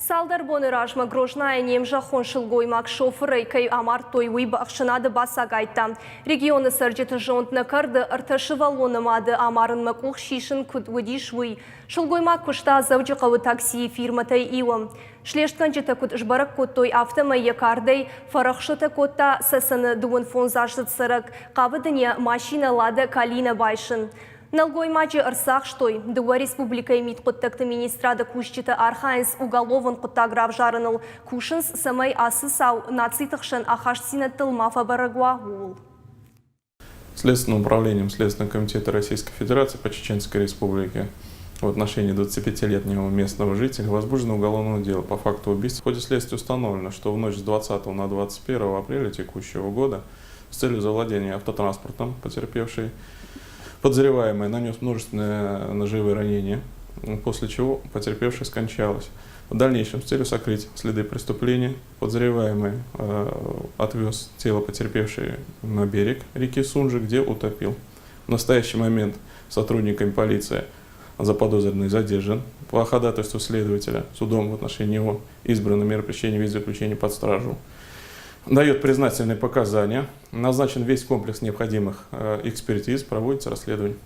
Цалдӕр боны размӕ Грознайы не мзӕххон сылгоймаг шофырӕй кӕй амардтой, уый ӕхсӕнады бацагайдта. Регионы цӕрджыты зонд нӕ кӕрды, ӕртӕ сывӕллоны мады амарынмӕ къух сисын куыд уыдис, уый. Сылгоймаг куыста Дзӕуджыхъӕуы таксийы фирмӕтӕй иуы. Слестгӕнджытӕ куыд сбӕрӕг кодтой, афтӕмӕй йӕ кардӕй фӕрӕхсытӕ кодта Цӕцӕны дыууынфондзаздзыд цӕрӕг, хъавыд ын йӕ машинӕ Лада Калина байсын. Нӕлгоймаджы ӕрцахстой. Дыууӕ республикӕйы мидхъуыддӕгты министрады кусджытӕ архайынц уголовон хъуыддаг равзарыныл, кусынц, цӕмӕй ацы цау нациты хсӕн ахастдзинӕдтыл ма фӕбӕрӕг уа, ууыл. Следственным управлением Следственного комитета Российской Федерации по Чеченской Республике в отношении 25-летнего местного жителя возбуждено уголовное дело по факту убийства. В ходе следствия установлено, что в ночь с 20 на 21 апреля текущего года с целью завладения автотранспортом потерпевшей подозреваемый нанес множественные ножевые ранения, после чего потерпевшая скончалась. В дальнейшем с целью сокрыть следы преступления подозреваемый отвез тело потерпевшей на берег реки Сунжи, где утопил. В настоящий момент сотрудниками полиции заподозренный задержан. По ходатайству следователя судом в отношении него избрана мера пресечения в виде заключения под стражу. Дает признательные показания. Назначен весь комплекс необходимых экспертиз, проводится расследование.